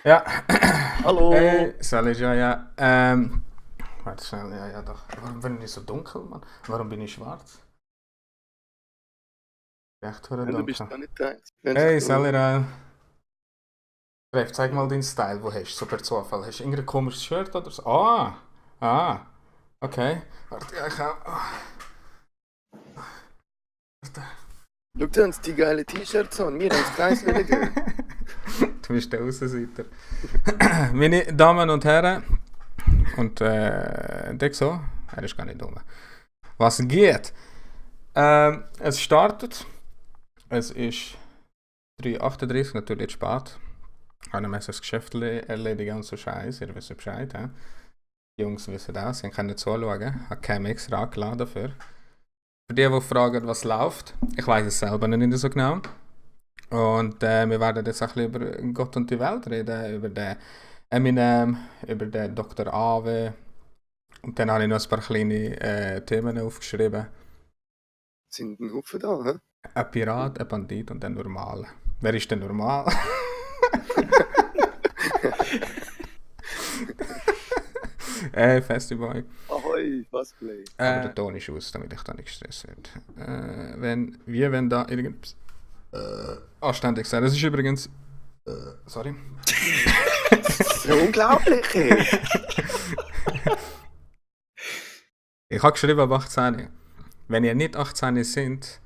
Ja. Hallo. Hey, Sally, ja, ja. Warte schnell, ja, ja, doch. Warum bin ich so dunkel, Mann? Warum bin ich schwarz? Echt hure Ja, du bist dunkel. da nicht der Einzige, wenn sich Hey, da Sally, Ralf, zeig mal ja. deinen Style, wo hast du? So per Zufall. Hast du irgendein komisches Shirt oder so? Ah, okay. Warte, ja, ich hab... Warte. Schau dir uns die geile T-Shirts an. Wir haben das Kreis gehen. Du bist der Aussenseiter. Meine Damen und Herren, und denk so, er ist gar nicht dumm. Was geht? Es startet. Es ist 3:38, natürlich jetzt spät. Ich habe das Geschäft erledigen und so Scheiß. Ihr wisst Bescheid. He? Die Jungs wissen das. Sie können zuschauen. Ich habe keinen extra angeladen dafür. Für die fragen, was läuft, ich weiß es selber nicht so genau. Und wir werden jetzt ein bisschen über Gott und die Welt reden. Über den Eminem, über den Dr. Awe. Und dann habe ich noch ein paar kleine Themen aufgeschrieben. Sind ein Haufen da, hä? Ein Pirat, ein Bandit und ein Normal. Wer ist denn normal? Festival. Ahoi, Cosplay. Aber der Ton ist aus, damit ich da nicht gestresst werde. Wenn da irgendwas anständig sein. Das ist übrigens. Sorry. So unglaublich, ey. Ich habe geschrieben ab 18. Wenn ihr nicht 18 sind,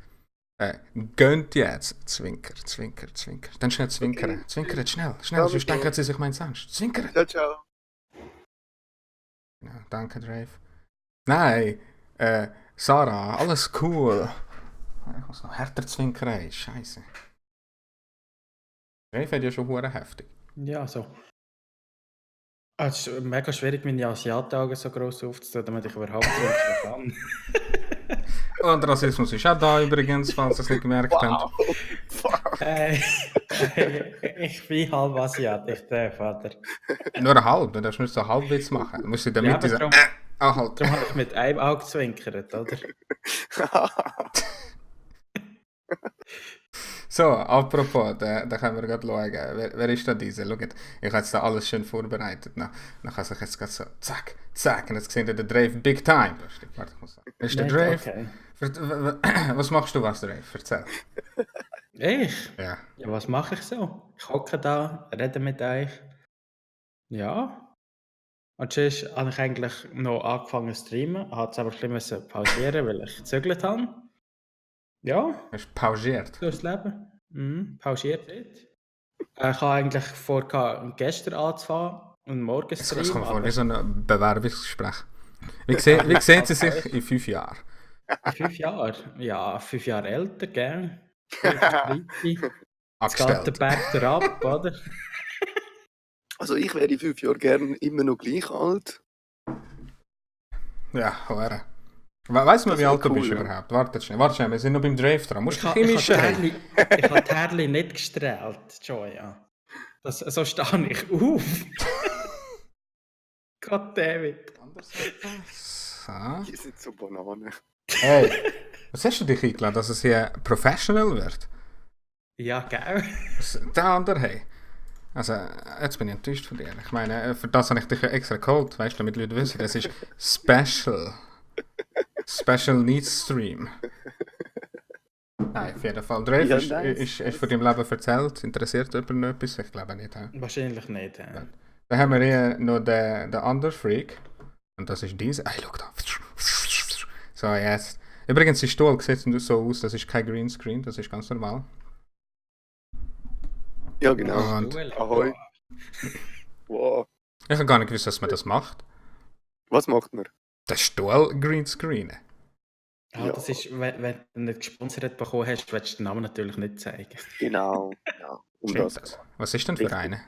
gönnt jetzt. Zwinker, Zwinker, Zwinker. Dann schnell zwinkern. Okay. Zwinkern, schnell, schnell, sonst denken sie sich meins ernst. Zwinkern. Ciao, ciao. Ja, danke, Dave. Nein, Sarah, alles cool. Ich muss noch härter zwinkern, ey. Scheiße. Dave hat ja schon hure heftig. Ja, so. Es ist mega schwierig, meine Asiatenaugen so gross aufzutun, damit ich überhaupt winken kann. Und Rassismus ist auch da übrigens, falls ihr es nicht gemerkt habt. Wow. Fuck. Ich bin halb Asiatisch, der Vater. Nur halb, du darfst nicht so einen Halbwitz machen. Du musst in der Ja, Mitte aber sagen, anhalten. Darum habe ich mit einem Auge zwinkert, oder? So, apropos, da können wir gerade schauen. Wer ist da dieser? Schaut, ich habe jetzt da alles schön vorbereitet. Dann kann ich jetzt gerade so, zack, zack. Und jetzt seht ihr den Drave Big Time. Warte, ich muss sagen. Das ist der Nein, Drave. okay. Was machst du, Drave? Erzähl. Ich? Ja. Ja, was mache ich so? Ich hocke da, rede mit euch. Ja. Und sonst habe ich eigentlich noch angefangen zu streamen, habe es aber ein bisschen pausieren, weil ich gezögert habe. Ja, Hast du pausiert? so ist das Leben. Pausiert nicht. Ich habe eigentlich vor, gestern anzufangen und morgen Es streamen. kommt vor wie so ein Bewerbungsgespräch. Wie sehen Sie sich in 5 Jahren? In 5 Jahren? Ja, 5 Jahre älter, gell? Jetzt geht der Angestellt. Berg ab, oder? Also ich wäre in 5 Jahren gerne immer noch gleich alt. Ja, hure. Weiss man, Das wie wär alt du cool, bist ja. überhaupt? Warte schnell, wir sind noch beim Drave dran. Musst Ich du habe chemisch die sein? Härli nicht gestrahlt, Joya. So stehe ich auf. Goddammit. So. Die sind so Bananen. Hey, was hast du dich eingeladen, dass es hier professional wird? Ja, gell? Der andere, hey. Also, jetzt bin ich enttäuscht von dir. Ich meine, für das habe ich dich ja extra geholt, weißt du, damit die Leute wissen, das ist Special. Special Needs Stream. Nein, auf jeden Fall. Drave Ja, ist, nice, ist von deinem Leben erzählt. Interessiert jemand noch etwas? Ich glaube nicht. He? Wahrscheinlich nicht. Ja. Dann haben wir hier noch den anderen Freak. Und das ist dieser. Hey, schau da. So, jetzt. Übrigens, die Stuhl sieht so aus, das ist kein Greenscreen, das ist ganz normal. Ja, genau. Und Ahoi. Wow. ich habe gar nicht gewusst, dass man das macht. Was macht man? Der Stuhl Greenscreenen. Ja, das ist, wenn du nicht gesponsert bekommen hast, willst du den Namen natürlich nicht zeigen. Genau. Ja, Stimmt das? Was ist denn für Richtig. eine?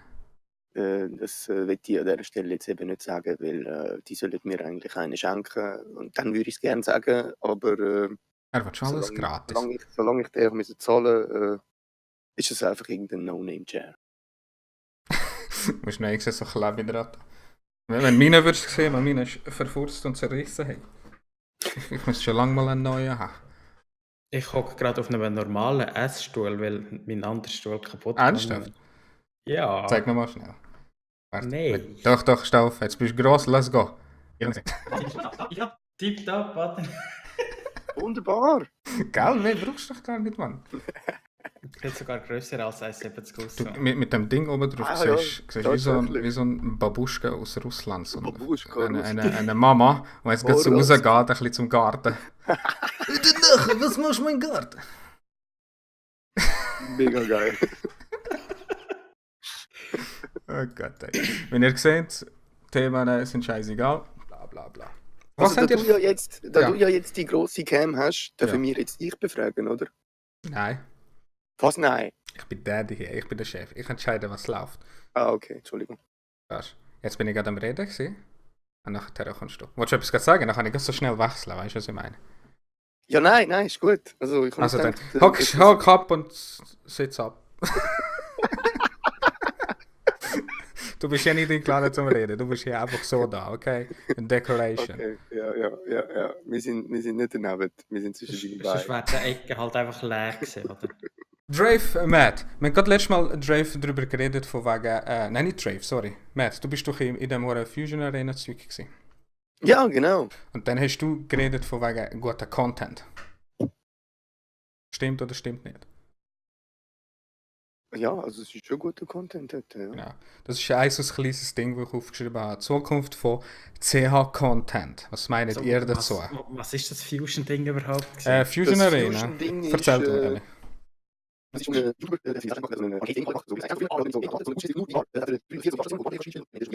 Das will ich an dieser Stelle jetzt eben nicht sagen, weil die sollen mir eigentlich eine schenken. Und dann würde ich es gerne sagen, aber Er wird schon alles gratis. solange ich den müssen zahlen ist es einfach irgendein No-Name-Chair. Du musst noch extra so Klebe dran. Wenn meine würdest sehen, weil meine ist verfurzt und zerrissen. Hey. Ich muss schon lange mal einen neuen haben. Ich hocke gerade auf einem normalen Essstuhl, weil mein anderer Stuhl kaputt Ernsthaft? ist. Ja. Zeig mir mal schnell. Warte, Nein. Doch, steh auf. Jetzt bist du gross, lass go. Ja, tipptopp, warte. Wunderbar. Gell, mehr brauchst du doch gar nicht, Mann. Ich bin sogar grösser als 1,70 aus. Du, mit dem Ding oben drauf Ja, siehst wie tatsächlich. wie so ein Babuschka aus Russland. So Babuschka, eine Mama, die jetzt gerade so Boros. rausgeht, ein bisschen zum Garten. Was machst du in meinem Garten? Mega geil. Oh Gott, ey. Wenn ihr seht, Themen sind scheißegal. Bla bla bla. Was Also, habt da ihr? du ja jetzt die grosse Cam hast, dürfen wir jetzt dich befragen, oder? Nein, Was? Nein. ich bin Daddy hier, ich bin der Chef. Ich entscheide, was läuft. Ah, okay, Entschuldigung. Weißt? Jetzt bin ich gerade am Reden gewesen. Und nachher kommst du. Wolltest du etwas sagen? Dann kann ich ganz so schnell wechseln, weißt du, was ich meine? Ja, nein, ist gut. Also, ich habe Also dann, gedacht, hock ab und sitz ab. Du bist ja nicht eingeladen zum Reden, du bist hier einfach so da, okay? Eine Decoration. Okay, ja. Wir sind nicht daneben. Wir sind zwischen deinen Sonst Beinen. wäre die Ecke halt einfach leer gewesen, oder? Drave, Matt. Wir haben gerade letztes Mal Drave darüber geredet, von wegen. Nein, nicht Drave, sorry. Matt, du bist doch in dem Fusion Arena Zeug gewesen. Ja, genau. Und dann hast du geredet von wegen guter Content. Stimmt oder stimmt nicht? Ja, also es ist schon guter Content dort, ja. Genau. Das ist ein so ein kleines Ding, das ich aufgeschrieben habe. Zukunft von CH-Content. Was meint So, ihr dazu? Was ist das Fusion-Ding überhaupt? gewesen? Fusion Das Arena. Fusion-Ding ist, Erzähl du, Ellie. Das ist eine super eine Paket gemacht, so einfach früher, so so gut ist nur die da hat 4 so Sachen, wo du verschiedene und das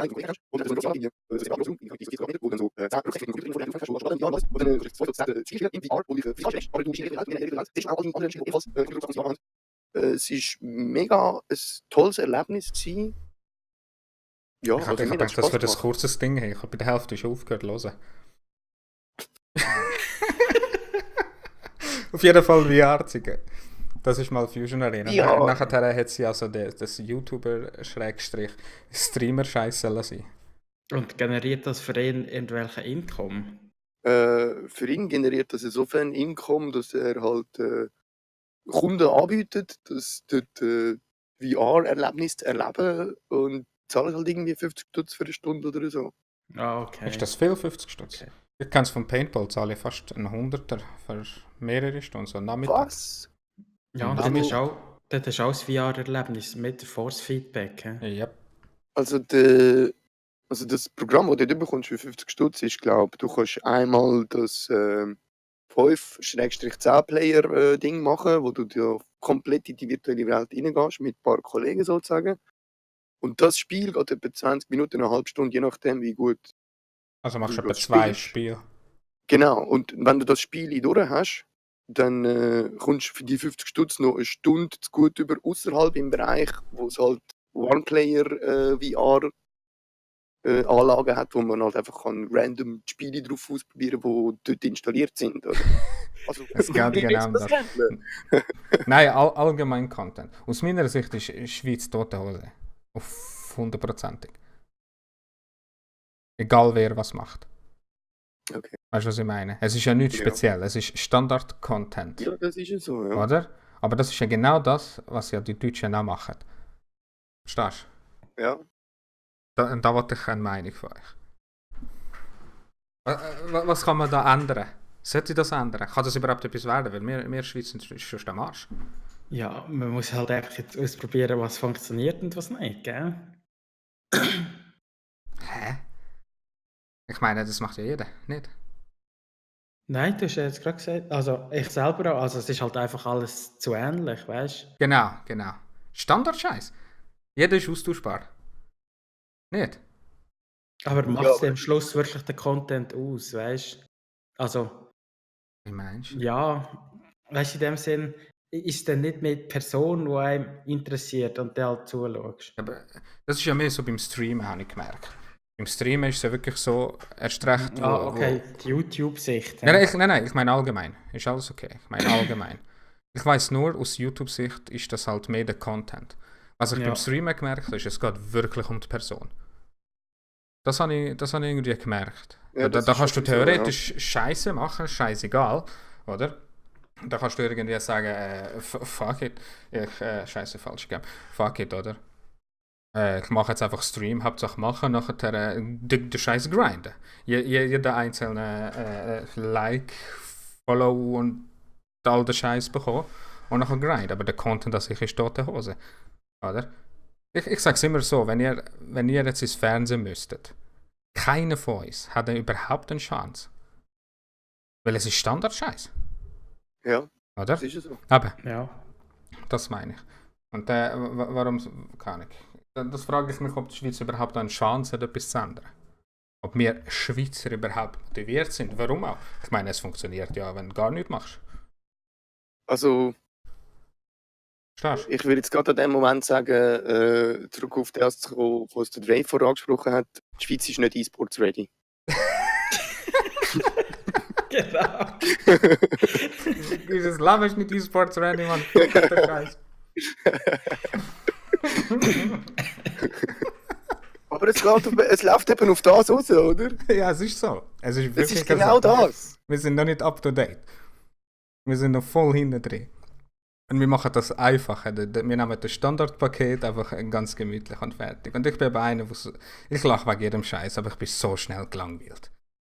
ist so eine das ist auch so ich gehe wo dann so 10 Prozent von der Fashion oder ja was und dann so Ziel in VR wo ich vielleicht aber du schießt halt das ist auch in anderen jedenfalls es ist mega ein tolles Erlebnis gewesen. Ja, Ich habe mir gedacht, hat's das Spaß wird ein gemacht. kurzes Ding. Ich habe bei der Hälfte schon aufgehört zu hören. Auf jeden Fall VR-Zige. Das ist mal Fusion Arena. Ja. Nachher hat sie also das YouTuber-Streamer-Scheiß sein. Und generiert das für ihn irgendwelche Einkommen? Für ihn generiert das insofern Einkommen, dass er halt Kunden anbietet, dass dort VR-Erlebnis zu erleben und zahlen halt irgendwie 50 Stutz für eine Stunde oder so. Ah, okay. Ist das viel, 50 Stutz? Okay. Ich kenne es vom Paintball, zahle ich fast einen Hunderter für mehrere Stunden, so Nachmittag. Was? Ja, und Also- dort hast du auch das VR-Erlebnis mit Force-Feedback. He? Ja. Also, also das Programm, das du dort bekommst für 50 Stutz, ist, glaube ich, du kannst einmal das 5-10-Player-Ding machen, wo du dir komplett in die virtuelle Welt reingehst, mit ein paar Kollegen sozusagen. Und das Spiel geht etwa 20 Minuten, eine halbe Stunde, je nachdem, wie gut. Also machst du Du etwa das 2 spielst. Spiele. Genau, und wenn du das Spiel durch hast, dann kommst du für die 50 Stutz noch eine Stunde zu gut über außerhalb im Bereich, wo es halt One-Player VR-Anlagen hat, wo man halt einfach kann random die Spiele drauf ausprobieren kann, die dort installiert sind. Oder? Also, Es geht wie genau willst du das handeln? Nein, allgemein Content. Aus meiner Sicht ist Schweiz tote Hose. Auf 100%. Egal wer was macht. Okay. Weißt du, was ich meine? Es ist ja nichts Ja. speziell, es ist Standard-Content. Ja, das ist ja so, ja. Oder? Aber das ist ja genau das, was ja die Deutschen auch machen. Verstehst Ja. du? Da wollte ich eine Meinung von euch. Was kann man da ändern? Sollte das ändern? Kann das überhaupt etwas werden? Weil wir Schweizer sind schon am Arsch. Ja, man muss halt einfach jetzt ausprobieren, was funktioniert und was nicht, gell? Hä? Ich meine, das macht ja jeder, nicht? Nein, du hast ja jetzt gerade gesagt, also ich selber auch, also es ist halt einfach alles zu ähnlich, weißt du? Genau. Standard-Scheiß. Jeder ist austauschbar. Nicht? Aber macht Ja, es am Schluss wirklich den Content aus, weißt du? Also, Wie meinst du? ja, weißt du, in dem Sinn, ist dann nicht mehr die Person, die einem interessiert und der halt zuschaust. Aber das ist ja mehr so beim Streamen, habe ich gemerkt. Beim Streamen ist es ja wirklich so, erst recht, Ah, okay, die YouTube-Sicht. Nein, ich meine allgemein. Ist alles okay. Ich meine allgemein. Ich weiß nur, aus YouTube-Sicht ist das halt mehr der Content. Was ich Ja. beim Streamen gemerkt habe, ist, es geht wirklich um die Person. Das habe ich irgendwie gemerkt. Ja, da das ist kannst du schon so, ja. theoretisch Scheiße machen, scheißegal, oder? Da kannst du irgendwie sagen, fuck it. Ich scheiße falsch gegeben. Fuck it, oder? Ich mache jetzt einfach Stream, Hauptsache machen, nachher den Scheiß grinden. Jeder einzelne Like, Follow und all den Scheiß bekommen und nachher grinden. Aber der Content, das ich ist tote Hose. Oder? Ich sag's immer so, wenn ihr jetzt ins Fernsehen müsstet, keiner von uns hat überhaupt eine Chance. Weil es ist Standardscheiß. Ja, Oder? das ist ja so. Aber, Ja. das meine ich. Und warum kann ich? Das frage ich mich, ob die Schweiz überhaupt eine Chance hat, etwas zu ändern. Ob wir Schweizer überhaupt motiviert sind. Warum auch? Ich meine, es funktioniert ja, wenn du gar nichts machst. Also, Verstehst du? ich würde jetzt gerade an dem Moment sagen, zurück auf das zu kommen, was der Dave vorher angesprochen hat, die Schweiz ist nicht E-Sports ready. Genau. Dieses Leben ist nicht E-Sports ready, Mann. Fuck der Scheiß. Aber es läuft eben auf das raus, oder? Ja, es ist so. Es ist Es wirklich ist genau so. das. Wir sind noch nicht up to date. Wir sind noch voll hinten drin. Und wir machen das einfach. Wir nehmen das Standardpaket einfach ganz gemütlich und fertig. Und ich bin bei einer, ich lache wegen jedem Scheiß, aber ich bin so schnell gelangweilt.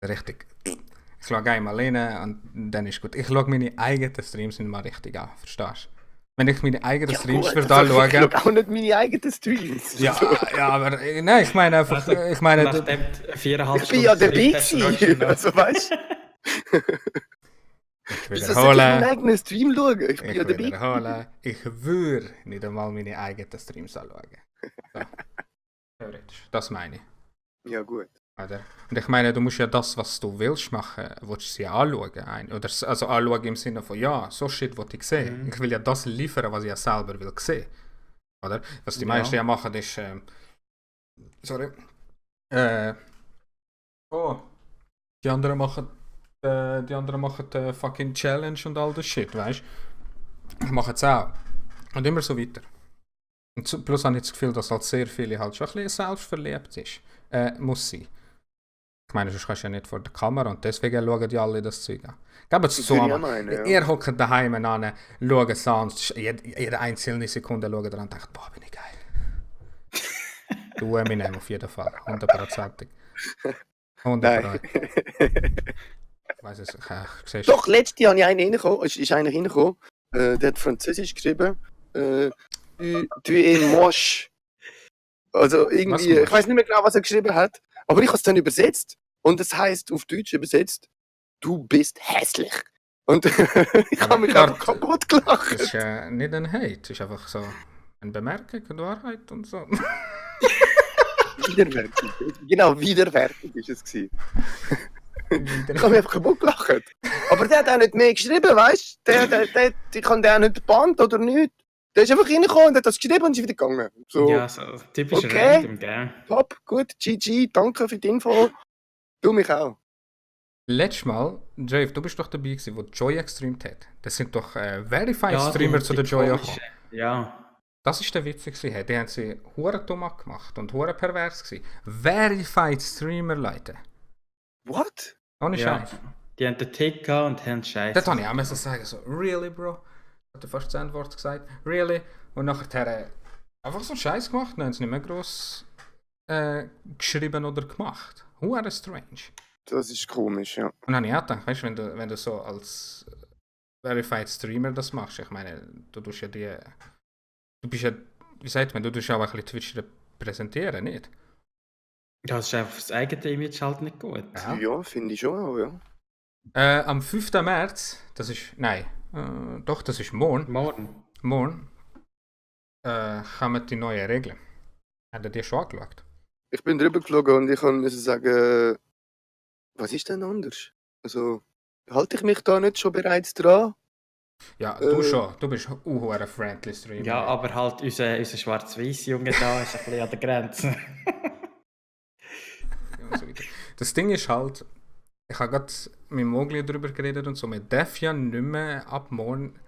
Richtig. Ich schaue einmal rein und dann ist gut. Ich schaue meine eigenen Streams nicht mal richtig an. Verstehst du? Wenn ich meine eigenen Streams gut, für da also ich schaue. schaue auch nicht meine eigenen Streams. Ja, ja, aber nein, ich meine einfach. Also, Ich meine, Nachdem du 4,5 Ich bin ja der Stream hast, schaust du Bixi. noch. Also weißt du, ich wieso soll ich meinen wiederhole. eigenen Stream schauen? Ich bin Ich ja der Bixi. wiederhole. Ich würde nicht einmal meine eigenen Streams anschauen. So. Theoretisch. Das meine ich. Ja, gut. Oder? Und ich meine, du musst ja das, was du willst machen, willst du sie anschauen. Also anschauen im Sinne von, ja, so shit will ich sehen. Ich will ja das liefern, was ich ja selber will sehen. Oder? Was die Ja. meisten ja machen, ist, sorry. Die anderen machen fucking Challenge und all das Shit, weißt du? Ich mache es auch. Und immer so weiter. Und plus habe ich das Gefühl, dass halt sehr viele halt schon ein bisschen selbstverliebt ist. Muss sein. Ich meine, sonst kannst du ja nicht vor der Kamera und deswegen schauen die alle das Zeug an. Gebt es Das so würde ich auch an. meinen, ja. Ihr hockt daheim an, schaut es an und jede einzelne Sekunde schaut ihr an und denkt, boah, bin ich geil. Du Eminem auf jeden Fall. 100%. 100%. Nein. Ich weiss es, siehst Doch, letztes Jahr habe ich einen reingekommen. Ist einer reingekommen. Der hat Französisch geschrieben. Tu es moche. Also irgendwie, Was ich moche? weiß nicht mehr genau, was er geschrieben hat. Aber ich habe es dann übersetzt. Und es heißt auf Deutsch übersetzt, du bist hässlich. Und ich habe mich warte. einfach kaputt Das gelacht. ist nicht ein Hate, es ist einfach so eine Bemerkung und Wahrheit und so. Widerwärtig. Genau, widerwärtig ist es gewesen. Ich habe mich einfach kaputt gelacht. Aber der hat auch nicht mehr geschrieben, weißt du? Ich kann den auch nicht gebannt oder nicht. Der ist einfach reingekommen und hat das geschrieben und ist wieder gegangen. So, Ja, so typisch Okay. random, gell? top, gut, GG, danke für die Info. Du mich auch. Letztes Mal, Jave, du bist doch dabei gewesen, wo Joy gestreamt hat. Das sind doch Verified Ja, Streamer die- zu der die Joy komische- gekommen. Ja. Das ist der Witz gewesen. Die haben sie hure dumm gemacht und hure pervers gewesen. Verified Streamer, Leute. What? Ohne ja. Scheiß. Die haben den Tick gehabt und haben Scheiße. Das habe ich auch müssen sagen, so, really, bro? Hat er fast das Endwort gesagt, really? Und nachher einfach so einen Scheiß gemacht, dann haben sie nicht mehr gross geschrieben oder gemacht. Hure strange. Das ist komisch, ja. Und dann habe ich auch gedacht, weißt du, wenn du so als Verified Streamer das machst, ich meine, du bist ja, wie sagt man, du tust ja auch ein bisschen Twitch präsentieren, nicht? Ja, das ist einfach fürs eigene Image halt nicht gut. Ja. Ja, finde ich schon auch, ja. Am 5. März, das ist, nein, doch, das ist morgen, Morgen. kommen die neuen Regeln. Habt ihr die schon angeschaut? Ich bin drüber geflogen und ich musste sagen, was ist denn anders? Also, halte ich mich da nicht schon bereits dran? Ja, du Äh. schon, du bist ein friendly Streamer. Ja, aber halt unser schwarz-weiß-Junge da ist ein bisschen an der Grenze. Und so weiter. Das Ding ist halt, ich habe gerade mit Mogli darüber geredet und so, man darf ja nicht mehr ab morgen,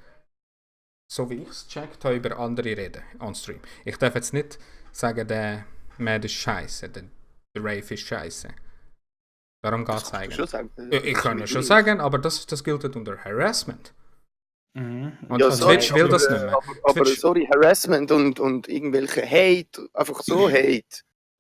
so wie ich es gecheckt habe, über andere reden, on stream. Ich darf jetzt nicht sagen, der Mad ist scheiße, der Rave ist scheiße. Darum geht es Kannst du eigentlich. schon sagen. Ich kann es schon sagen, aber das gilt unter Harassment. Und Ja, Twitch sorry, will das nicht mehr. aber Twitch- sorry, Harassment und irgendwelche Hate, einfach so Hate,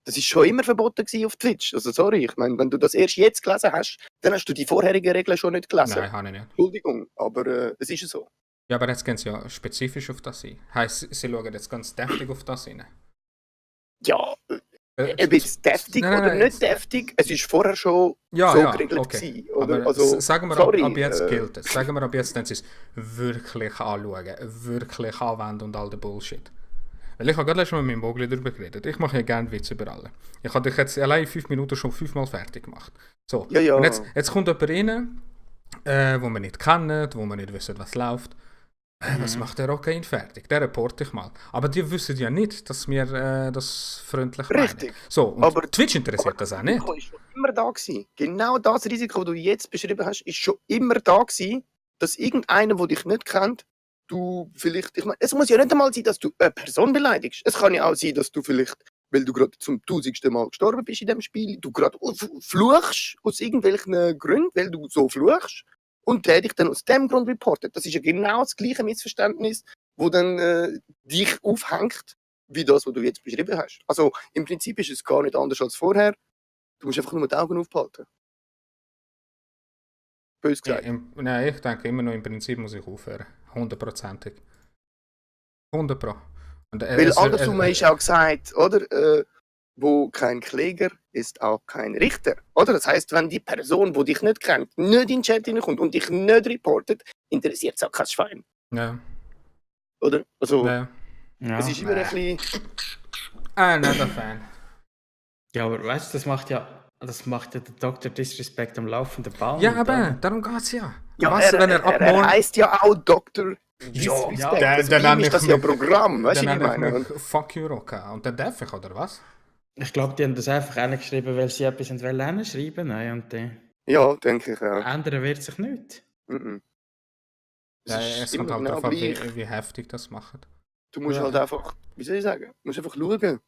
das ist schon immer verboten gewesen auf Twitch. Also sorry, ich meine, wenn du das erst jetzt gelesen hast, dann hast du die vorherigen Regeln schon nicht gelesen. Nein, habe ich nicht. Entschuldigung, aber es ist so. Ja, aber jetzt gehen sie ja spezifisch auf das ein. Heisst, sie schauen jetzt ganz deftig auf das rein. Ja, ob jetzt deftig Nein, oder nein. nicht deftig, es ist vorher schon Ja, so ja, geregelt okay. gewesen. Oder? Aber Also, sagen wir sorry, ab jetzt gilt es. Sagen wir ab jetzt, dann sie es wirklich anschauen, wirklich anwenden und all der Bullshit. Weil ich habe gerade letztes Mal mit meinem Vogel darüber geredet. Ich mache ja gerne Witze über alle. Ich habe dich jetzt allein in 5 Minuten schon 5-mal fertig gemacht. So, Ja, ja. und jetzt kommt jemand rein, wo wir nicht kennen, wo wir nicht wissen, was läuft. Was macht der Rockain fertig? Der reporte ich mal. Aber die wissen ja nicht, dass wir das freundlich meinen. Richtig. So, und Aber- Twitch interessiert das auch nicht. Das Risiko ist schon immer da gewesen. Genau das Risiko, das du jetzt beschrieben hast, ist schon immer da gewesen, dass irgendeiner, der dich nicht kennt, du vielleicht, ich meine, es muss ja nicht einmal sein, dass du eine Person beleidigst. Es kann ja auch sein, dass du vielleicht, weil du gerade zum 1000. Mal gestorben bist in dem Spiel, du gerade fluchst aus irgendwelchen Gründen, weil du so fluchst und der dich dann aus dem Grund reportet. Das ist ja genau das gleiche Missverständnis, wo dann dich aufhängt, wie das, was du jetzt beschrieben hast. Also im Prinzip ist es gar nicht anders als vorher. Du musst einfach nur die Augen aufhalten. Bös gesagt. Nein, ich denke immer noch, im Prinzip muss ich aufhören. 100%ig. 100 Pro. Und, Weil andersrum ist auch gesagt, oder? Wo kein Kläger ist auch kein Richter. Oder? Das heißt, wenn die Person, die dich nicht kennt, nicht in den Chat hineinkommt und dich nicht reportet, interessiert es auch kein Schwein. Ja, Oder? Also, ja. Ja. es ist immer ein bisschen. Nicht ein Fan. Ja, aber weißt du, das macht ja der Dr. Disrespect am laufenden Band. Ja, aber oder? darum geht es ja. Ja, Was, wenn er ab morgen... heißt ja auch Dr. Ja, Disrespect. ja, Also dann bei ihm nenne ist das ich ja mich- Programm, weißt du, Dann was ich nenne meine? ich mich Fuck you Rocker. Und dann darf ich, oder was? Ich glaube, die haben das einfach reingeschrieben, weil sie etwas hinschreiben wollen. Und Ja, denke ich auch. ändern wird sich nicht. Mhm. Ja, ist es kommt immer halt genau darauf an, gleich. wie heftig das macht. Du musst Ja. halt einfach, wie soll ich sagen, du musst einfach schauen. Du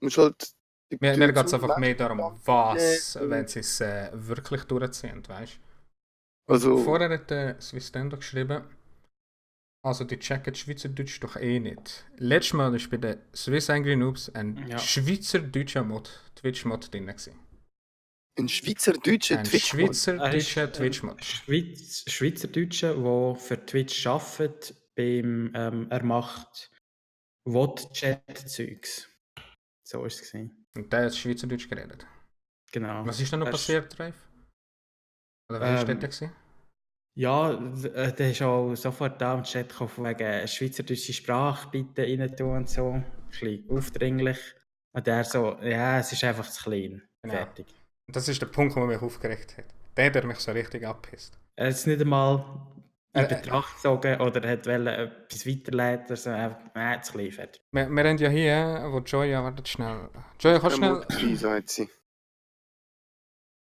musst halt. Mir geht es einfach mehr darum, was, Ja. wenn sie es wirklich durchziehen, weißt du? Also, Vorher hat der Swissstender geschrieben, also die checken Schweizerdeutsch doch eh nicht. Letztes Mal war bei den Swiss Angry Noobs ein Ja. schweizerdeutscher Twitch-Mod drin. ein schweizerdeutscher Ein Twitch. schweizerdeutscher Twitch-Mod. Schweizerdeutsche, der für Twitch arbeitet, er macht Chat-Zeugs. So war es gewesen. Und der hat Schweizerdeutsch geredet. Genau. Was ist denn noch Er passiert, Ralf? Oder wer ist Ähm, dort gewesen? Ja, der ist auch sofort da im Chat gekommen, von wegen schweizerdeutsche Sprache bitte rein tun und so. Ein bisschen aufdringlich. Und der so, ja, es ist einfach zu klein. Genau. Fertig. Und das ist der Punkt, der mich aufgeregt hat. Der mich so richtig abpisst. Er hat es nicht einmal in Äh, Betracht gezogen oder hat wollen etwas weiterleiten oder so. Einfach, zu klein, fertig. Wir haben ja hier, wo Joya, wartet schnell. Joya, kannst du schnell... sagt sie.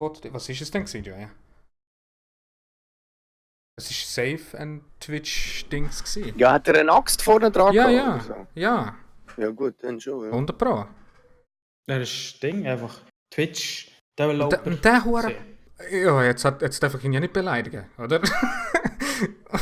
Was ist es denn gewesen, Joya? Es ist safe ein Twitch-Dings gewesen. Ja, hat er eine Axt vorne dran Ja, gehabt ja, oder ja. so? Ja, gut, dann schon. Ja. 100 Pro. Er ist Ding, einfach Twitch Und der, Developer. und der Hure... Ja, jetzt darf ich ihn ja nicht beleidigen, oder?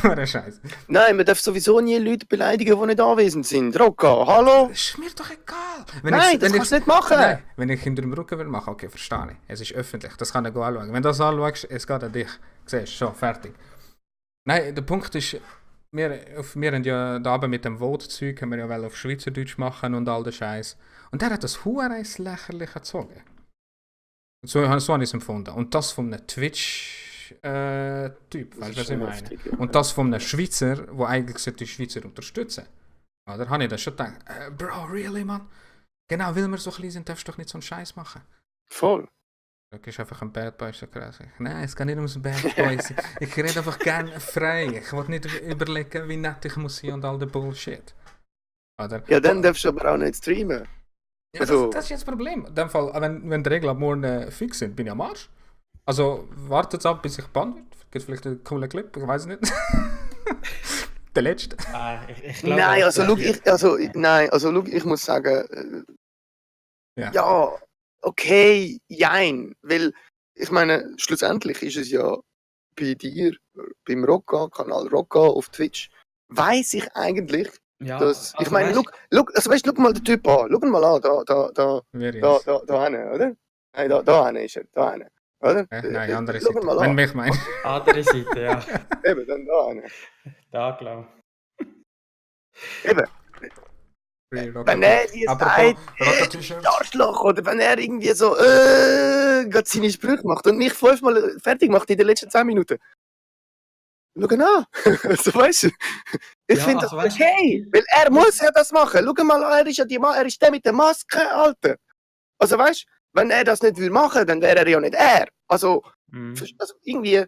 Hure Scheiße. Nein, man darf sowieso nie Leute beleidigen, die nicht anwesend sind. Rocca, hallo? Ist mir doch egal. Nein, das kannst du nicht machen. Nein, wenn ich hinter dem Rücken will machen, okay, verstehe ich. Es ist öffentlich, das kann ich anschauen. Wenn du das anschaust, es geht an dich. Siehst du, schon, fertig. Nein, der Punkt ist, wir haben ja da oben mit dem Vote-Zeug, haben wir ja auf Schweizerdeutsch machen und all den Scheiß. Und der hat das Hureis lächerlich gezogen. So habe ich es empfunden. Und das von einem Twitch-Typ, weißt du, was ich meine? heftig, ja. Und das von einem Schweizer, der eigentlich die Schweizer unterstützen. Oder habe ich dann schon gedacht, Bro, really, man? Genau, weil wir so klein sind, darfst du doch nicht so einen Scheiß machen. Voll. Du bist einfach ein Bad Boy, so krass. Nein, es geht nicht ums Bad Boys. Ich rede einfach gerne frei. Ich will nicht überlegen, wie nett ich muss sein und all der Bullshit. Oder? Ja, dann darfst du aber auch nicht streamen. Ja, also- das ist jetzt das Problem. In dem Fall, wenn die Regeln ab morgen fix sind, bin ich am Arsch. Also wartet ab, bis ich bannt wird. Gibt vielleicht einen coolen Clip, ich weiß nicht. Der letzte. Ich glaube, Nein, also schau, ich muss sagen, ja, okay, jein. Weil, ich meine, schlussendlich ist es ja bei dir, beim Rocca, Kanal Rocca auf Twitch, weiss ich eigentlich, Ja, dass. Ich also meine, weißt schau mal den Typ an. Schau ihn mal an, da Wer ist? hinten, oder? Nein, da hinten ist er, da hinten. Oder? Nein, andere Schau ihn Seite. mal Wenn an. mich meinst. andere Seite, ja. Eben, dann da hinten. Da, glaube Eben, Free Rocket. wenn er dir sagt, Rocket du T-Shirts. Arschloch, oder wenn er irgendwie so, gerade seine Sprüche macht und mich 5-mal fertig macht in den letzten 10 Minuten. Schau ihn an. So weißt du. Ich Ja, finde also das weißt du, okay, weil er muss ja das machen. Schau mal an, er ist ja er ist der mit der Maske, Alter. Also weißt du, wenn er das nicht will machen, dann wäre er ja nicht er. Also, also irgendwie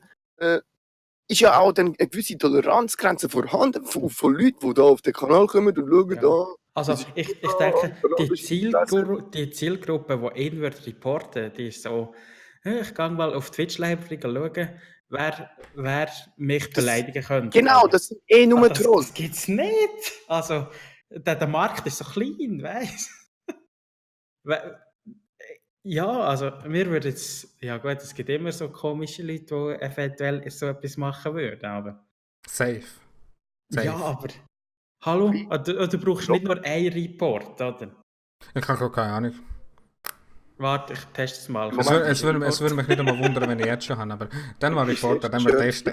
ist ja auch dann eine gewisse Toleranzgrenze vorhanden von Leuten, die da auf den Kanal kommen und schauen Ja. da. Also ich denke, die Zielgruppe, die ihn wird reporten, die ist so, ich gehe mal auf Twitch live schauen, wer mich beleidigen könnte. Genau, oder? das sind eh nur das Trolls. Das gibt's nicht. Also der Markt ist so klein, weißt du? Ja, also mir würde jetzt, ja gut, es gibt immer so komische Leute, die eventuell so etwas machen würden, aber Safe. ja, aber hallo, du brauchst nicht nur einen Report, oder? Ich habe keine Ahnung. Warte, ich teste es mal. Es würde mich nicht einmal wundern, wenn ich jetzt schon habe, aber dann mal Reporter, dann mal testen.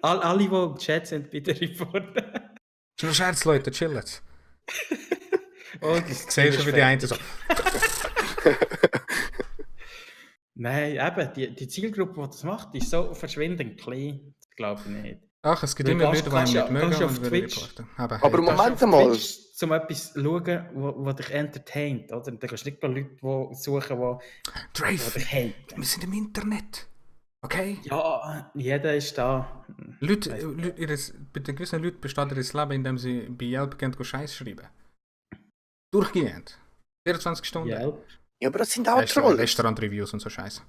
Alle, die im Chat sind, bitte reporten. Ist nur Scherz, Leute, chillt. Oh, Ich sehe schon, wie die einen so. Nein, eben, die Zielgruppe, die das macht, die ist so verschwindend klein. Das glaube ich nicht. Ach, es gibt Weil immer kannst- Leute, die kannst ihn ja- nicht mögen kannst ja und auf würden Twitch- reporten. Aber Aber hey, Moment Kannst du auf mal. Twitch, um etwas zu schauen, wo dich entertaint, oder? Dann kannst du nicht Leute die suchen, die Drave, dich haten. wir sind im Internet. Okay? Ja, jeder ist da. Leute, bei den gewissen Leuten besteht ihr Leben, indem sie bei Yelp gehen Scheiß schreiben. Durchgehend. 24 Stunden. Yelp. Ja, aber das sind auch Trolls. Restaurant-Reviews und so Scheiß.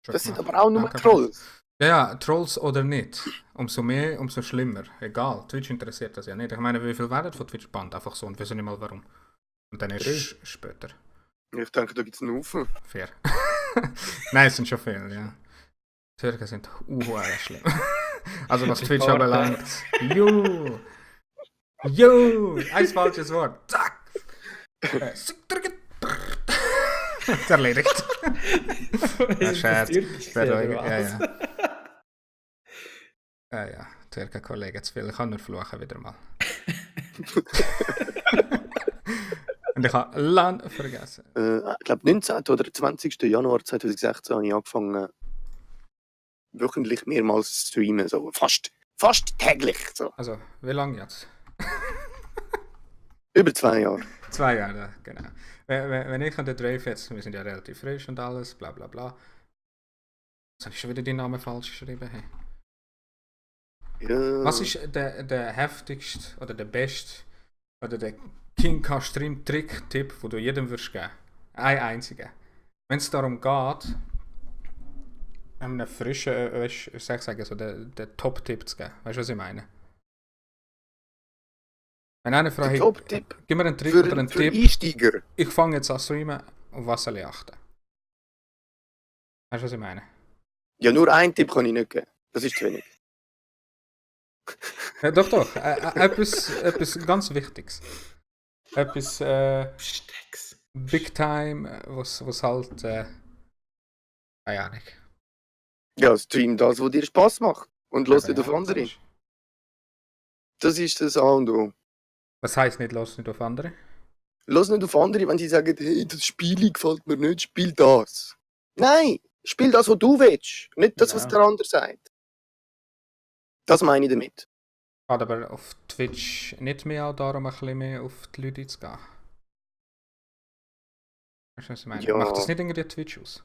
Das sind aber auch nur Trolls. Ja, Trolls oder nicht. Umso mehr, umso schlimmer. Egal, Twitch interessiert das ja nicht. Ich meine, wie viel werden von Twitch bannt? Einfach so und wir wissen nicht mal warum. Und dann erst später. Ich denke, da gibt es einen Haufen. Fair. Nein, es sind schon viele, ja. Türken sind schlimm. Also was Twitch anbelangt. Jo! Ein falsches Wort. Zack! Ist erledigt. Ja, Scherz. Ja. Türken-Kollegen zu viel. Ich kann nur fluchen wieder mal. Und ich habe lang vergessen. Ich glaube, 19. oder 20. Januar 2016 habe ich angefangen, wöchentlich mehrmals zu streamen. So fast täglich. So. Also, wie lange jetzt? Über 2 Jahre. 2 Jahre, genau. Wenn ich an der Drave jetzt, wir sind ja relativ frisch und alles, bla bla bla. Jetzt habe ich schon wieder den Namen falsch geschrieben. Hey. Ja. Was ist der heftigste oder der beste oder der King K-Stream-Trick-Tipp, den du jedem würdest geben? Ein einziger. Wenn es darum geht, einen frischen, ich sage so, den Top-Tipp zu geben. Weißt du, was ich meine? Wenn einer fragt, Top-Tipp gib mir einen Trick für, oder einen für Tipp, Einsteiger. ich fange jetzt an zu streamen, auf was soll ich achten? Weißt du, was ich meine? Ja, nur einen Tipp kann ich nicht geben. Das ist zu wenig. Ja, doch. Etwas ganz Wichtiges. Etwas Big Time, was halt. Keine Ahnung. Ja, stream das, was dir Spaß macht. Und los nicht auf andere. Das ist das A und O. Was heisst nicht, los nicht auf andere? Los nicht auf andere, wenn sie sagen, hey, das Spiel gefällt mir nicht, spiel das. Nein, spiel das, was du willst. Nicht das, was der andere sagt. Das meine ich damit. Geht aber auf Twitch nicht mehr auch darum, ein bisschen mehr auf die Leute zu gehen. Weißt du, was ich meine? Ja. Macht das nicht irgendwie Twitch aus?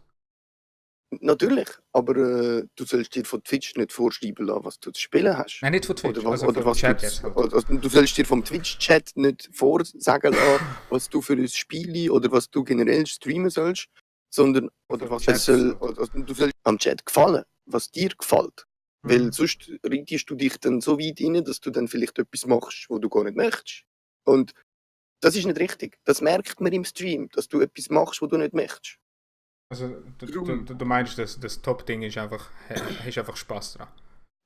Natürlich, aber du sollst dir von Twitch nicht vorschreiben lassen, was du zu spielen hast. Nein, nicht von Twitch, Oder was, also oder vom was Chat du, jetzt. Halt. also du sollst dir vom Twitch-Chat nicht vorsagen lassen, was du für ein Spiel oder was du generell streamen sollst, sondern oder was es soll, oder du sollst am Chat gefallen, was dir gefällt. Weil sonst reitest du dich dann so weit rein, dass du dann vielleicht etwas machst, wo du gar nicht möchtest. Und das ist nicht richtig. Das merkt man im Stream, dass du etwas machst, wo du nicht möchtest. Also, du meinst, das Top-Ding ist einfach, hast einfach Spaß dran.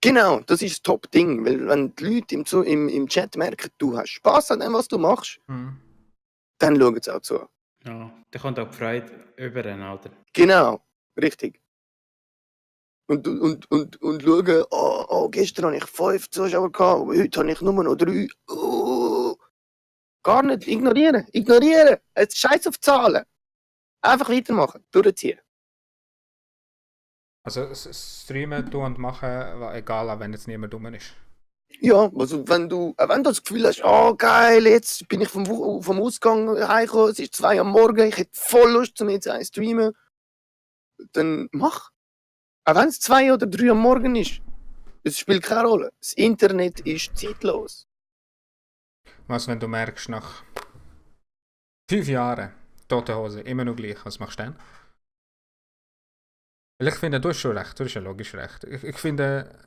Genau, das ist das Top-Ding. Weil wenn die Leute im Chat merken, du hast Spaß an dem, was du machst, dann schauen sie auch zu. Ja, da kommt auch die Freude über, oder? Genau, richtig. Und schauen, gestern habe ich 5 Zuschauer gehabt, aber heute habe ich nur noch 3. Gar nicht, ignorieren. Es ist scheiß auf Zahlen. Einfach weitermachen, durchziehen. Also streamen, tun und machen, egal, auch wenn jetzt niemand dumm ist. Ja, also wenn du das Gefühl hast, geil, jetzt bin ich vom Ausgang heimgekommen, es ist 2 am Morgen, ich hätte voll Lust, zum jetzt einen streamen, dann mach. Auch wenn es 2 oder 3 am Morgen ist. Es spielt keine Rolle. Das Internet ist zeitlos. Was, wenn du merkst, nach 5 Jahren Tote Hose immer noch gleich, was machst du dann? Weil ich finde, du hast schon recht, du hast ja logisch recht. Ich finde...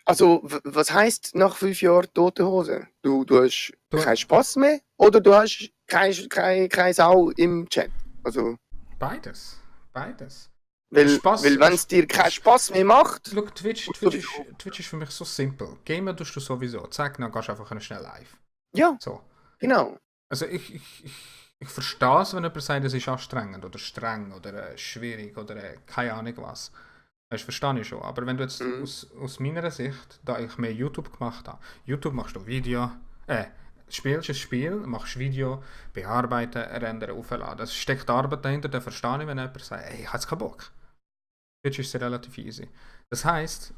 Also, was heisst nach 5 Jahren tote Hose? Du hast keinen Spaß mehr oder du hast keine Sau im Chat? Also... Beides. Weil wenn es dir keinen Spaß mehr macht... Schau, Twitch ist für mich so simpel. Gamer tust du sowieso. Zack, dann gehst du einfach schnell live. Ja, so. Genau. Also ich verstehe es, wenn jemand sagt, es ist anstrengend oder streng oder schwierig oder keine Ahnung was. Das verstehe ich schon. Aber wenn du jetzt aus meiner Sicht, da ich mehr YouTube gemacht habe, YouTube machst du Video, spielst ein Spiel, machst Video, bearbeiten, rendern, aufladen. Das steckt Arbeit dahinter, dann verstehe ich, wenn jemand sagt, ich habe jetzt keinen Bock. Twitch ist relativ easy. Das heisst,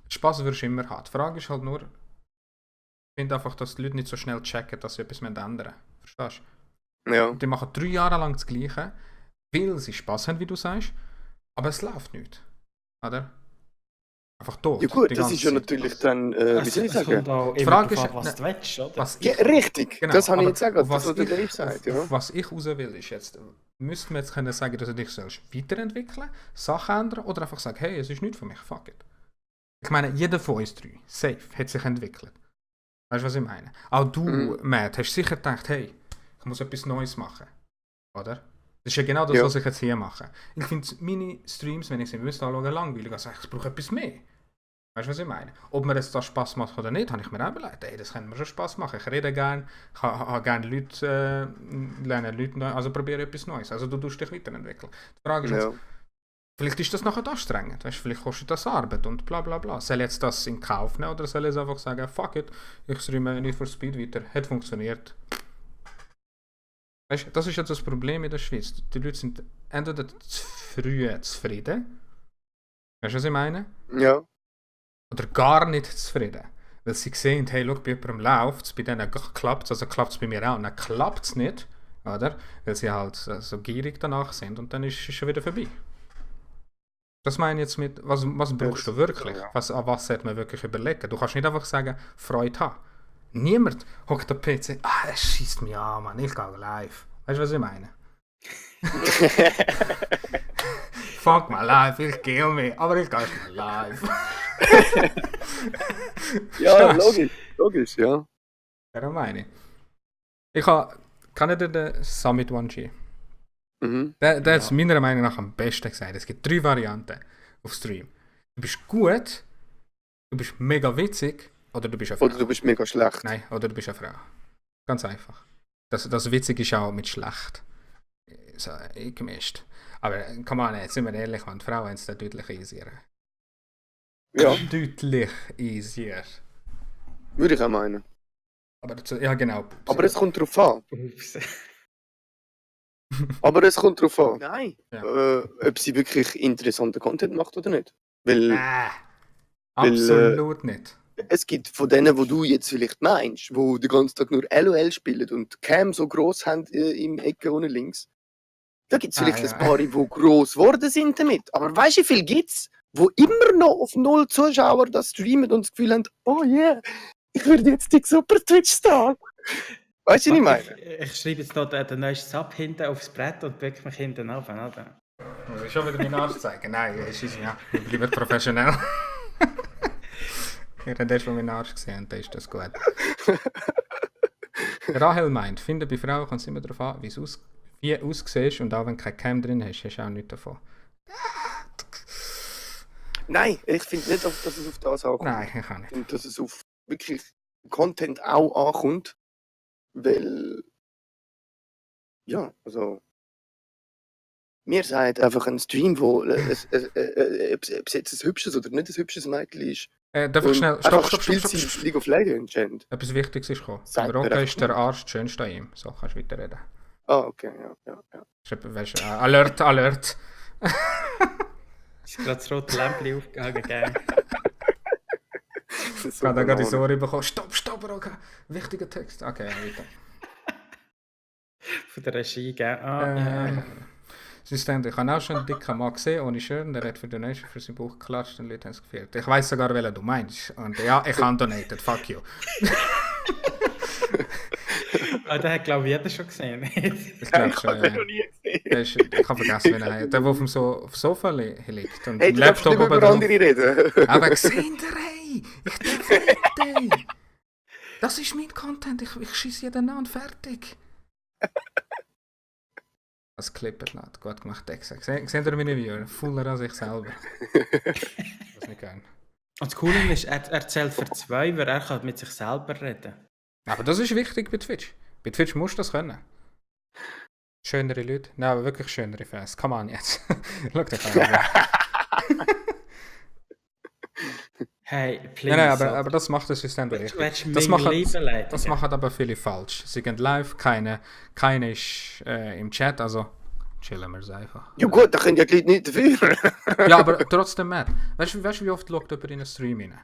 Spaß wirst du immer haben. Die Frage ist halt nur, ich finde einfach, dass die Leute nicht so schnell checken, dass sie etwas ändern müssen. Verstehst du? Ja. Die machen 3 Jahre lang das Gleiche, weil sie Spaß haben, wie du sagst, aber es läuft nicht. Oder? Einfach tot. Ja gut, das ist ja natürlich dann, wie soll ich sagen? Die Frage ist, was du willst, oder? Ja, richtig, genau, das habe ich jetzt gesagt, was was der Dave sagt. Ja. Was ich raus will, ist jetzt, müssten wir jetzt können sagen, dass du dich sollst weiterentwickeln, Sachen ändern oder einfach sagen, hey, es ist nichts für mich, fuck it. Ich meine, jeder von uns 3, safe, hat sich entwickelt. Weißt du, was ich meine? Auch du, Matt, hast sicher gedacht, hey, ich muss etwas Neues machen. Oder? Das ist ja genau das, was ich jetzt hier mache. Ich finde meine Streams, wenn ich sie anschaue, langweilig. Also ich brauche etwas mehr. Weißt du, was ich meine? Ob mir das Spaß macht oder nicht, habe ich mir auch überlegt. Ey, das könnte mir schon Spaß machen. Ich rede gerne, ich habe gerne Leute, lerne Leute neu, also probiere etwas Neues. Also du tust dich weiterentwickeln. Die Frage ist jetzt, vielleicht ist das nachher anstrengend. Weißt, vielleicht kostet das Arbeit und bla bla bla. Soll ich jetzt das in Kauf nehmen oder soll ich einfach sagen, fuck it, ich streame nicht für Speed weiter. Hat funktioniert. Weißt, das ist jetzt das Problem in der Schweiz. Die Leute sind entweder zu früh zufrieden. Weißt du, was ich meine? Ja. Oder gar nicht zufrieden. Weil sie sehen, hey, schau, bei jemandem läuft es, bei denen klappt es, also klappt es bei mir auch. Und dann klappt es nicht, oder? Weil sie halt so gierig danach sind und dann ist es schon wieder vorbei. Das meine ich jetzt mit, was brauchst du wirklich? An was sollte man wirklich überlegen? Du kannst nicht einfach sagen, Freude haben. Niemand hockt am PC, das schießt mich an, Mann, ich gehe live. Weißt du, was ich meine? Fuck mal live, ich gehe mehr, aber ich gehe mal live. Ja, logisch, ja. Ja, meine ich. Kann ich dir den Summit 1G? Der ist meiner Meinung nach am besten gesagt. Es gibt 3 Varianten auf Stream. Du bist gut, du bist mega witzig, oder du bist eine Frau. Oder du bist mega schlecht. Nein, oder du bist eine Frau. Ganz einfach. Das witzig ist auch mit schlecht. So, gemischt. Aber komm on, jetzt sind wir ehrlich, die Frauen haben es da deutlich easier. Ja. Deutlich easier. Würde ich auch meinen. Aber ja, genau. Aber es kommt drauf an. Nein. Ja. Ob sie wirklich interessanten Content macht oder nicht. Weil absolut nicht. es gibt von denen, wo du jetzt vielleicht meinst, wo den ganzen Tag nur LOL spielen und die Cam so gross haben im Ecke unten links. Da gibt es vielleicht ein paar, die gross geworden sind damit. Aber weißt du, wie viel gibt es, wo immer noch auf 0 Zuschauer das streamen und das Gefühl haben, oh yeah, ich würde jetzt die super Twitch-Star. Weißt du, was ich meine? Ich schreibe jetzt noch den neuesten Sub hinten aufs Brett und bücke mich hinten auf. Oder? Muss ich schon wieder meinen Arsch zeigen? Nein, wir bleiben professionell. Ich habe erst mal meinen Arsch gesehen und dann ist das gut. Rahel meint, finde bei Frauen kommt es immer darauf an, wie du aussiehst und auch wenn du keine Cam drin hast, hast du auch nichts davon. Nein, ich finde nicht, dass es auf das ankommt. Nein, ich kann Ich nicht. finde, dass es auf wirklich Content auch ankommt, weil, ja, also, mir sagt einfach ein Stream, wo ob es jetzt ein hübsches oder nicht ein hübsches Mädchen ist, Darf ich und schnell... einfach Stopp. spielt sie League of Legends. Etwas Wichtiges ist gekommen. Sagt Im mir Rocker einfach ist der nicht. Arsch das Schönste an ihm. So, kannst du weiterreden. Ah, okay, ja. Weißt du, Alert. Ist gerade das rote Lämpchen aufgegangen, gell? Das ist Ich habe so gerade die Banane. Sorge bekommen. Stopp, Rocker. Wichtiger Text. Okay, weiter. Von der Regie, gell? Ja. System, ich habe auch schon einen dicken Mann gesehen, ohne Schirm, der hat für Donation für sein Buch geklatscht und die Leute haben es gefeiert. Ich weiss sogar, welchen du meinst. Und ja, ich habe donated, fuck you. Den hat, glaube ich, jeder schon gesehen. Ich glaube Ich schon, habe den noch nie gesehen. Ich habe vergessen, wie er heißt. Der, der auf dem Sofa liegt und Hey, den du darfst nicht Laptop über oben drauf. andere reden. Aber gesehen der, hey! Ich darf nicht, ey! Das ist mein Content, ich schieße jeden an und fertig. Das klippet nicht. Gut gemacht, Dexa. Seht ihr meine Viewer? Fuller als ich selber. Das nicht gern. Und das Coole ist, er zählt für 2, weil er kann mit sich selber reden. Aber das ist wichtig bei Twitch. Bei Twitch musst du das können. Schönere Leute. Nein, aber wirklich schönere Fans. Come on jetzt. Schau dich an. Hey, please. Nein, aber das macht das System richtig. Das machen aber viele falsch. Sie gehen live, keine ist im Chat, also chillen wir es einfach. Ja gut, da können ja die Leute nicht dafür. Ja, aber trotzdem mehr. Weißt du, wie oft schaut jemand in einen Stream rein?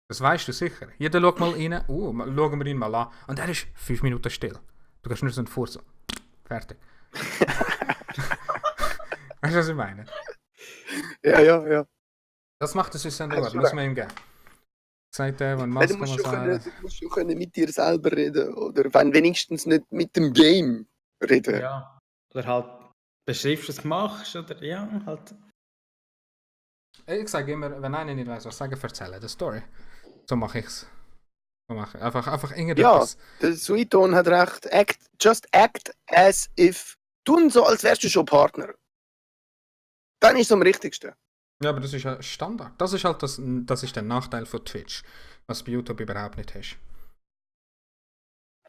Das weißt du sicher. Jeder schaut mal rein, schauen wir ihn mal an. Und er ist 5 Minuten still. Du kannst nur so einen Fuß so. Fertig. Weißt du, was ich meine? Ja. Das macht das System Hast gut, du muss recht. man ihm geben. Sagt er, wenn Du Maske musst muss sagen. schon können mit dir selber reden. Oder wenn wenigstens nicht mit dem Game reden. Ja. Oder halt beschreibst, was du machst, oder ja, halt. Ich sage immer, wenn einer nicht weiß, was sagen, erzählen, die Story. So mache ich's. So mache ich. Einfach Ja, irgendetwas. der Suiton hat recht. Just act as if. Tun so, als wärst du schon Partner. Dann ist es am richtigsten. Ja, aber das ist ja Standard. Das ist halt das ist der Nachteil von Twitch, was du bei YouTube überhaupt nicht hast.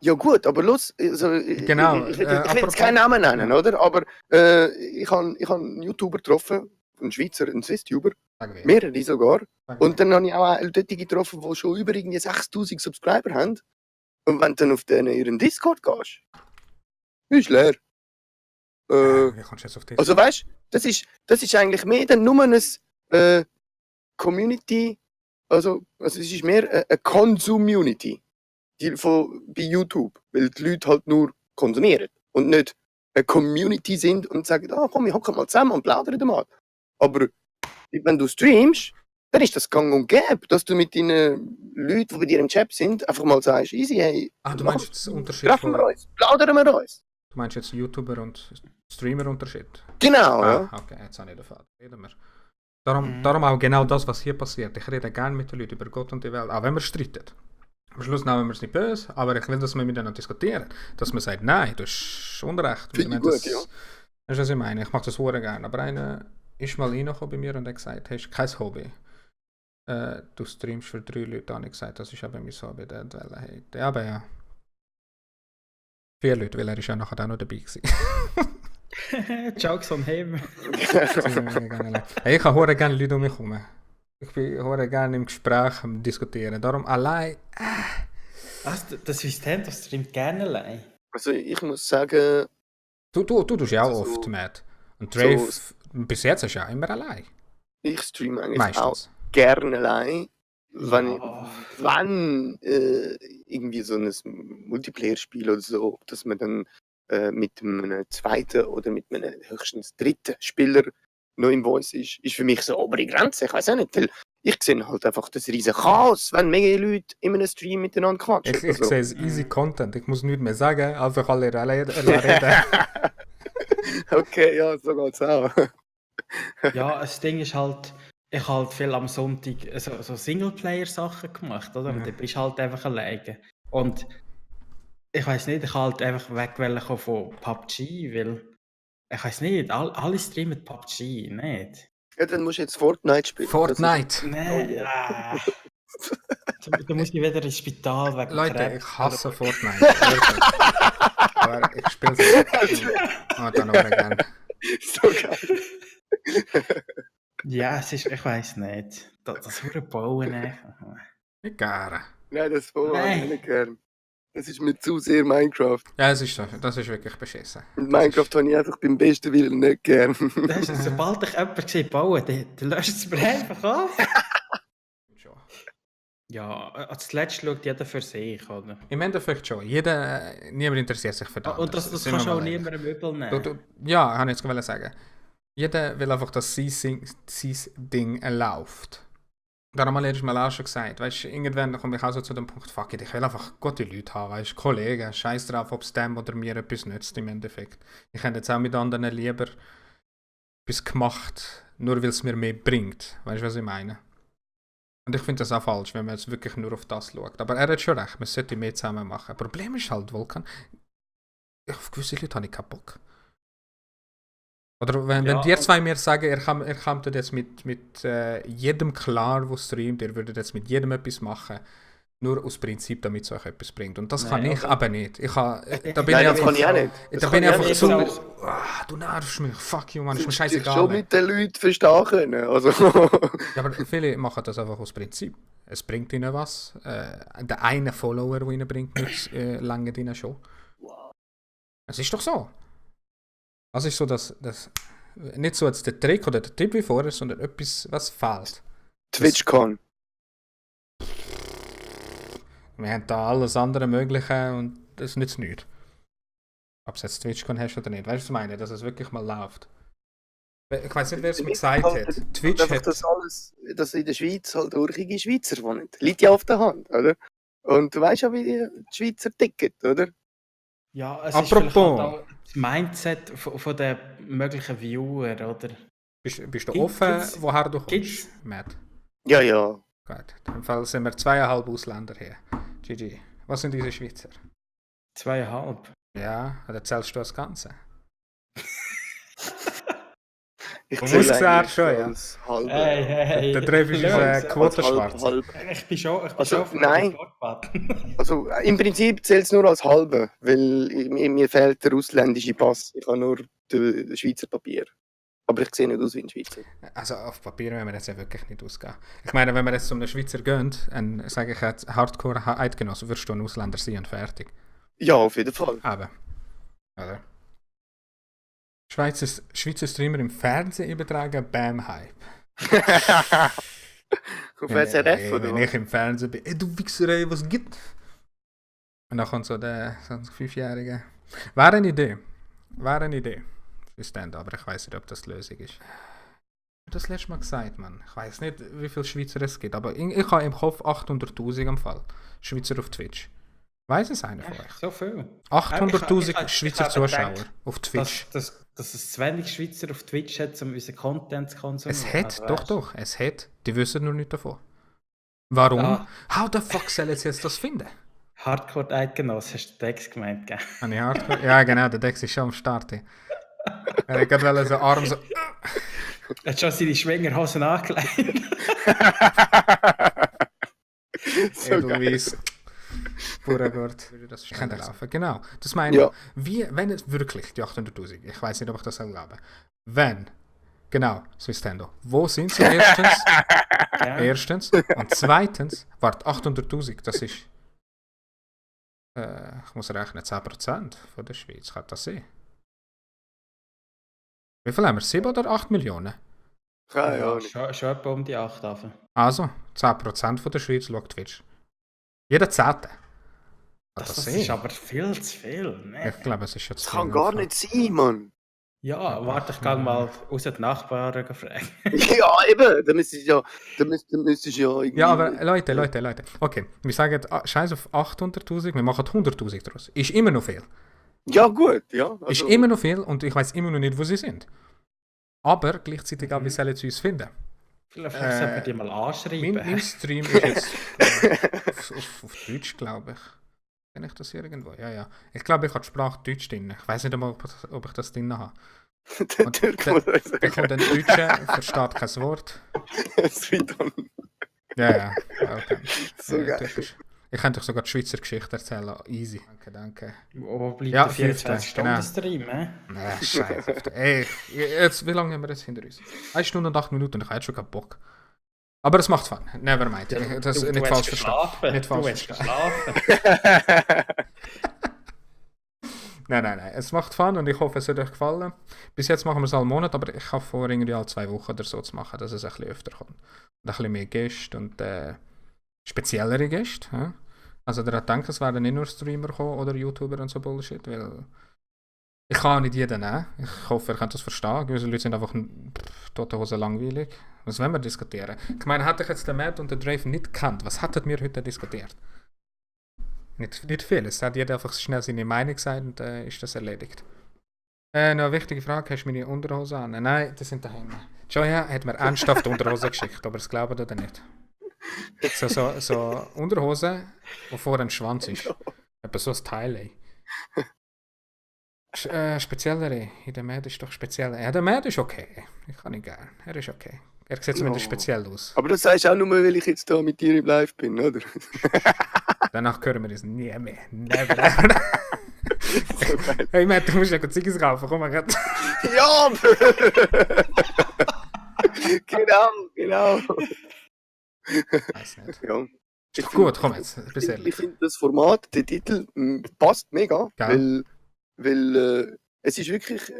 Ja gut, aber los, also, Genau, ich will apropos- jetzt keinen Namen nennen, oder? Aber ich habe einen YouTuber getroffen, einen Schweizer, einen Swiss-Tuber, Sagen wir. mehrere sogar. Sagen Und dann habe ich auch Leute getroffen, die schon über irgendwie 6000 Subscriber haben. Und wenn du dann auf ihren Discord gehst, ist leer. Wie kommst du jetzt auf das? Also weißt du, das ist eigentlich mehr dann nur ein Community, also es ist mehr eine Consumunity bei YouTube, weil die Leute halt nur konsumieren und nicht eine Community sind und sagen, komm, wir hocken mal zusammen und plaudern mal. Aber wenn du streamst, dann ist das gang und gäbe, dass du mit deinen Leuten, die bei dir im Chat sind, einfach mal sagst, easy, hey, Du meinst jetzt den Unterschied treffen wir von... uns, plaudern wir uns. Du meinst jetzt YouTuber und Streamer Unterschied? Genau, ja. Okay, jetzt habe ich den Faden. Reden wir. Darum auch genau das, was hier passiert. Ich rede gerne mit den Leuten über Gott und die Welt, auch wenn wir streiten. Am Schluss nehmen wir es nicht böse, aber ich will, dass wir miteinander diskutieren. Dass man sagt, nein, du hast Unrecht. Finde ich gut, ja. Das ist, was ich meine. Ich mache das sehr gerne. Aber einer ist mal reingekommen bei mir und hat gesagt, hast kein Hobby. Du streamst für 3 Leute. Und ich gesagt, das ist aber mein Hobby. Ja, aber ja. 4 Leute, weil er ist ja nachher auch noch dabei gewesen. Jokes on him. Hey, ich habe sehr gerne Leute um mich herum. Ich bin sehr gerne im Gespräch, am Diskutieren. Darum allein... Also, das System, das streamt gerne allein. Also ich muss sagen, Du tust ja auch Also oft, Matt. Und Dave, bis jetzt ist ja immer allein. ich streame eigentlich auch Meistens. gerne allein, Ja. wenn irgendwie so ein Multiplayer-Spiel oder so, dass man dann mit einem zweiten oder mit einem höchstens dritten Spieler noch im Voice ist für mich so obere Grenze. Ich weiß auch nicht, weil ich sehe halt einfach das riesen Chaos, wenn mega Leute in einem Stream miteinander quatschen. Ich sehe es easy Content. Ich muss nichts mehr sagen, also kann ich reden. Okay, ja, so geht's auch. Ja, das Ding ist halt, ich habe halt viel am Sonntag so Singleplayer-Sachen gemacht, oder? Und dann bist du halt einfach alleine. Und ich weiß nicht, ich habe halt einfach weg von PUBG, weil Ich weiß nicht, alle streamen PUBG, nicht? Ja, dann musst du jetzt Fortnite spielen. Fortnite. Nein, ja. Da muss ich wieder ins Spital wegen Leute, Krebs. ich hasse Fortnite. Wirklich. Aber ich spiele es dann aber gerne. So geil. Ja, es ist, ich weiß nicht. Das hure Bauen. Nicht gerne. Nein, das habe Nein. ich nicht gern. Das ist mir zu sehr Minecraft. Ja, das ist wirklich beschissen. Und Minecraft habe ich einfach beim besten Willen nicht gern. Das ist, sobald ich jemanden sehe bauen, dann löscht es mir einfach auf. Schon. Ja, als letztes schaut jeder für sich, oder? Im Endeffekt schon. Niemand interessiert sich für das. Und das Sind kannst wir du auch mal ehrlich. niemandem übel nehmen. Ja, habe ich jetzt sagen. Jeder will einfach, dass sein Ding läuft. Darum habe ich mal auch schon gesagt, weißt du, irgendwann komme ich auch so zu dem Punkt, fuck it, ich will einfach gute Leute haben, weißt du, Kollegen, scheiß drauf, ob es dem oder mir etwas nützt im Endeffekt. Ich hätte jetzt auch mit anderen lieber etwas gemacht, nur weil es mir mehr bringt, weißt du, was ich meine? Und ich finde das auch falsch, wenn man jetzt wirklich nur auf das schaut. Aber er hat schon recht, man sollte mehr zusammen machen. Problem ist halt, Volkan, auf gewisse Leute habe ich keinen Bock. Oder wenn die zwei mir sagen, ihr kommt jetzt mit jedem klar, der streamt, ihr würdet jetzt mit jedem etwas machen, nur aus Prinzip, damit es euch etwas bringt. Und das kann ich aber nicht. Da bin Nein, ich das einfach, kann ich auch nicht. da bin ich einfach nicht. so, So. du nervst mich, fuck you, man, ist mir Ich scheißegal. schon mit den Leuten verstehen können. Also. Ja, aber viele machen das einfach aus Prinzip. Es bringt ihnen was. Der eine Follower, der ihnen bringt, nichts, lange ihnen schon. Es ist doch so. Das ist so, dass nicht so als der Trick oder der Tipp wie vorher, sondern etwas, was fehlt. TwitchCon. Wir haben da alles andere Mögliche und das nützt nichts. Ob es jetzt TwitchCon hast oder nicht. Weißt du, was ich meine? Dass es wirklich mal läuft. Ich weiß nicht, wer es mir gesagt hat. Twitch Einfach hat... das alles, dass in der Schweiz halt urige Schweizer wohnen. Liegt ja auf der Hand, oder? Und du weißt ja, wie die Schweizer ticken, oder? Ja, es Apropos. ist vielleicht halt auch das Mindset von den möglichen Viewer, oder? Bist du Gibt- offen, gibt's- woher du gibt's- kommst, Matt? Ja, ja. Gut. In dem Fall sind wir 2,5 Ausländer hier. GG. Was sind diese Schweizer? 2,5. Ja, oder zählst du das Ganze? Ich Du zähle musst sagen, eigentlich schon, ja. als halbe. Hey. Der Treff ist Schau, Quotenschwarz. halb. Ich bin schon Also, von nein. der Sportbad. Also im Prinzip zählt es nur als halbe, weil mir fehlt der ausländische Pass. Ich habe nur den Schweizer Papier. Aber ich sehe nicht aus wie ein Schweizer. Also auf Papier werden wir jetzt ja wirklich nicht ausgehen. Ich meine, wenn wir jetzt zu einem Schweizer gehen, dann sage ich jetzt Hardcore-Eidgenosse, würdest du ein Ausländer sein und fertig. Ja, auf jeden Fall. Aber, oder? Schweizer Streamer im Fernsehen übertragen, Bam Hype. Auf SRF oder Wenn was? ich im Fernsehen bin, ey, du Wichser, ey, was gibt? Und dann kommt so der 5-Jährige. Wäre eine Idee. Für Stand, aber ich weiß nicht, ob das die Lösung ist. Ich habe das letzte Mal gesagt, Mann. Ich weiß nicht, wie viele Schweizer es gibt, aber ich habe im Kopf 800'000 am Fall. Schweizer auf Twitch. Weiß es einer von euch? So viel. 800'000 Ich Schweizer habe Zuschauer gedacht, auf Twitch. Dass es zu wenig Schweizer auf Twitch hat, um unseren Content zu konsumieren. Es hat, Also, doch, es hat. Die wissen nur nicht davon. Warum? Ah. How the fuck sollen sie jetzt das finden? Hardcore-Eidgenosse, hast du den Text gemeint, gell? Habe ich Hardcore? Ja, genau, der Dex ist schon am Start. Er hat gerade so Arm so. Er hat schon seine Schwingerhosen angelegt. So geil. Edelweiss. Puragurt. Würde das schneller laufen. Genau. Das meine ich. Ja. Wie, wenn es wirklich die 800'000, ich weiß nicht, ob ich das soll glauben. Wenn, genau, Swissstendo. Wo sind sie erstens? Ja. Erstens. Und zweitens, warte, 800'000, das ist. Ich muss rechnen, 10% von der Schweiz. Kann das sein? Wie viel haben wir? 7 oder 8 Millionen? Keine Ja, Ahnung. schon etwa um die 8 auf. Also, 10% von der Schweiz schaut Twitch. Jeder 10. Kann Das sein? ist aber viel zu viel. Ne? Ich glaube, es ist jetzt Das kann gar nicht sein, Mann. Ja, warte, ich gehe mal raus die Nachbarn fragen. Ja, eben. Da müsstest du ja irgendwie... Ja, aber Leute. Okay, wir sagen, scheiß auf 800'000, wir machen 100'000 daraus. Ist immer noch viel. Ja, gut, ja. Also, Ist immer noch viel und ich weiß immer noch nicht, wo sie sind. Aber gleichzeitig auch, wie sollen sie uns finden? Vielleicht sollten wir die mal anschreiben. Mein Stream ist jetzt auf Deutsch, glaube ich. Kann ich das irgendwo? Ja. Ich glaube, ich habe die Sprache Deutsch drin. Ich weiß nicht einmal, ob ich das drin habe. Der Und Türk der- muss euch Da kommt sagen. ein Deutscher, versteht kein Wort. Sweeton. Ja, okay. So geil. Typisch. Ich könnte euch sogar die Schweizer Geschichte erzählen. Easy. Danke. Wo bleibt Ja, der 24-Stunden-Stream, hä? Scheiße. Ey, wie lange haben wir jetzt hinter uns? 1 Stunde und 8 Minuten, ich habe jetzt schon keinen Bock. Aber es macht Fun. Never mind. Das ist nicht falsch verstanden. Nicht falsch verstanden. Nein. Es macht Fun und ich hoffe, es hat euch gefallen. Bis jetzt machen wir es alle Monat, aber ich habe vor, irgendwie alle 2 Wochen oder so zu machen, dass es ein bisschen öfter kommt. Und ein bisschen mehr Gäste und speziellere Gäste. Ja? Also daran denken, es werden nicht nur Streamer kommen oder YouTuber und so Bullshit, weil ich kann auch nicht jeden nehmen. Ich hoffe, ihr könnt das verstehen. Gewisse Leute sind einfach tote Hose langweilig. Was wollen wir diskutieren? Ich meine, hätte ich jetzt den Matt und den Drave nicht gekannt, was hättet wir heute diskutiert? Nicht viel. Es hat jeder einfach schnell seine Meinung gesagt und ist das erledigt. Noch eine wichtige Frage, hast du meine Unterhose an? Nein, das sind daheim. Joya hat mir ernsthaft Unterhose geschickt, aber das glaubt ihr nicht. So Unterhose, wo vorne ein Schwanz ist. Etwa so ein Teil, ey. Speziellere. In der Mad ist doch spezieller. Ja, der Mad ist okay. Ich kann ihn gern. Er ist okay. Er sieht zumindest speziell aus. Aber das sagst du auch nur, weil ich jetzt da mit dir im Live bin, oder? Danach hören wir das nie mehr. Never ever. So geil. Hey Matt, du musst ja Ziggis kaufen. Komm mal grad. Ja! Genau. Weiß nicht. Ja. Ist doch gut, komm jetzt. Bist Ich ehrlich. finde das Format, der Titel, passt mega, Geil. weil es ist wirklich,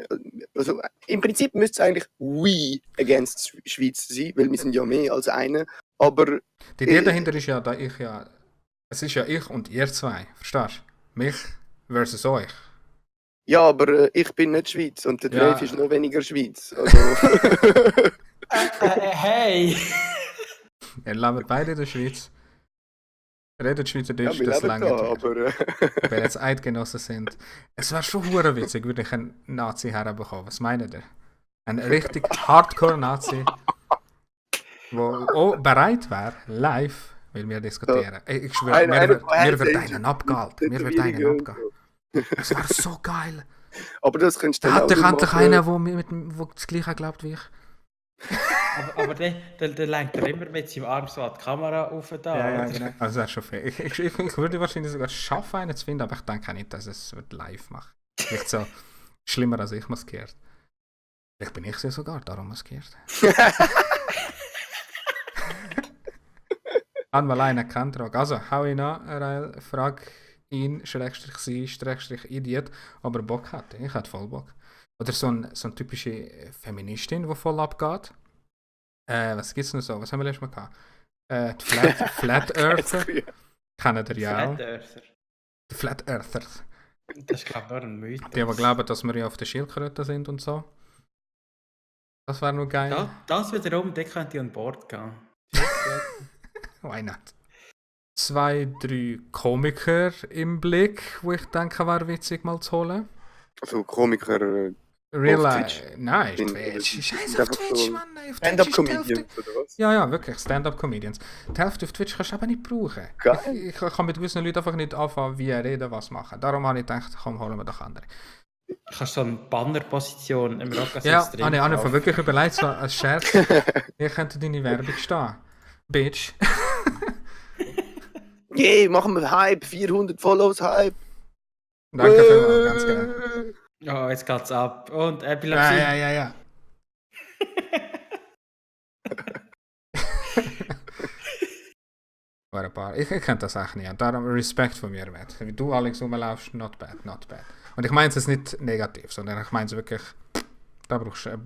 also im Prinzip müsste es eigentlich We Against Schweiz sein, weil wir sind ja mehr als eine, aber Die Idee dahinter ist ja, es ist ja ich und ihr zwei. Verstehst du? Mich versus euch. ja, aber ich bin nicht Schweiz und der Ja. Drave ist noch weniger Schweiz. Also, Hey! Wir leben beide in der Schweiz. Redet ja, Schweizerdeutsch, wir das leben lange. da, aber Ob wir jetzt Eidgenossen sind. Es wäre schon hure witzig, würde ich einen Nazi herbekommen. Was meint ihr? Ein richtig Hardcore-Nazi, der auch bereit wäre, live, weil wir diskutieren. Ey, ich schwöre, Einer mir von wird Hells einen abgehalten. Mir wird einen Tätowierungen und abgehalten. Das wäre so geil. aber das könntest du Da dann hat dich auch endlich machen. einer, der das Gleiche glaubt wie ich. Aber der lenkt er immer mit seinem Arm so an die Kamera auf da. oder? Also das wäre schon fair. Ich würde wahrscheinlich sogar schaffen, einen zu finden, aber ich denke nicht, dass es wird live macht. Vielleicht so schlimmer als ich maskiert. Vielleicht bin ich ja sogar darum maskiert. Einmal einen kennt. Also, hau ihn an, Rael, frag ihn, /sie, Idiot, ob er Bock hat. Ich hätte voll Bock. Oder so eine typische Feministin, die voll abgeht. Was gibt's noch so? Was haben wir letztes Mal gehabt? Die Flat Earther. Kennen ihr ja auch. Flat Earther. Die Flat Earther. Das ist, glaube ich, nur ein Mythos. Die aber glauben, dass wir ja auf der Schildkröte sind und so. Das wäre noch geil. Das wiederum, der könnte an Bord gehen. Why not? 2, 3 Komiker im Blick, wo ich denke, wäre witzig mal zu holen. Also Komiker, Real Auf Life. Twitch? Nein, In- Scheiße auf einfach Twitch, so Mann. Auf Twitch ist die Stand-Up-Comedians Hälfte- oder was? Ja, wirklich, Stand-Up-Comedians. Die Hälfte auf Twitch kannst du aber nicht brauchen. Geil. Ich kann mit gewissen Leuten einfach nicht anfangen, wie reden, was machen. Darum habe ich gedacht, komm, holen wir doch andere. Kannst du so eine Bannerposition im Rock Ja, habe ich einfach wirklich überlegt, so als Scherz. Hier könnte deine Werbung stehen. Bitch. Yeah, machen wir Hype, 400 Follows Hype. Danke vielmals, ganz gerne. Oh, jetzt geht's ab. Und Epilepsie. Ja. War ein paar. Ich kenne das echt nicht. Und darum Respekt von mir, Matt. Wie du, Alex, rumlaufst, not bad. Und ich meine es jetzt nicht negativ, sondern ich meine es wirklich, da brauchst du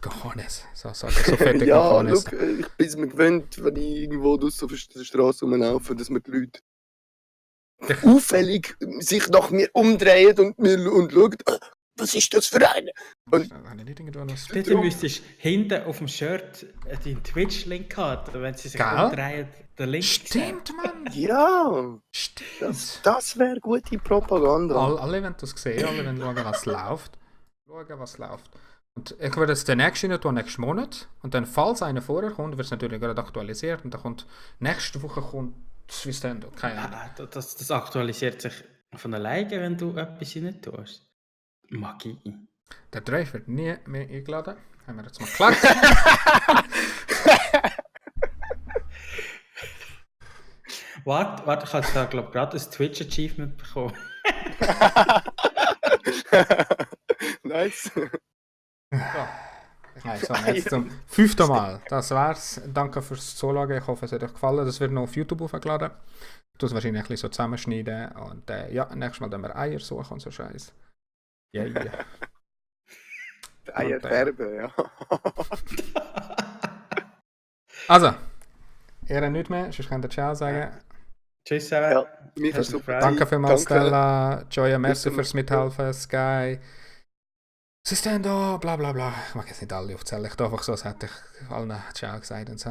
Cojones. So fette Ja, Cojones. look, ich bin es mir gewöhnt, wenn ich irgendwo draussen auf der Straße rumlaufe, dass mir die Leute auffällig sich nach mir umdrehen und schauen, was ist das für eine? Und Habe ich nicht irgendwo noch Du müsstest hinten auf dem Shirt den Twitch-Link haben, wenn sie sich Geil. umdrehen, den Link sehen. Stimmt, Mann. ja, Stimmt. das wäre gute Propaganda. Alle wollen das sehen, alle wollen schauen, was läuft. Und ich werde jetzt den nächsten rein tun, nächsten Monat. Und dann, falls einer vorher kommt, wird es natürlich gerade aktualisiert. Und dann kommt nächste Woche Swiss Stand. Keine Ahnung. Das aktualisiert sich von alleine, wenn du etwas rein tust. Magie. Der Dave wird nie mehr eingeladen. Haben wir jetzt mal geklärt. Warte, ich habe da, glaube gerade ein Twitch-Achievement bekommen. Nice. Also, jetzt zum 5. Mal. Das war's. Danke fürs Zuschauen. Ich hoffe, es hat euch gefallen. Das wird noch auf YouTube aufgeladen. Ich tue es wahrscheinlich ein bisschen so zusammenschneiden. Und ja, nächstes Mal dann wir Eier suchen und so Scheiß. Ja, ja. Eier färben, ja. Also, ihr habt nichts mehr. Sonst könnt ihr Ciao sagen. Tschüss zusammen. Ja, mir ist super. Danke vielmals, Danke. Stella. Joya, merci Bitte. fürs fürs Mithelfen. Sky. Sie stehen da, bla bla bla. Ich mag jetzt nicht alle aufzählen. Ich tue einfach so, als hätte ich allen Ciao gesagt und so.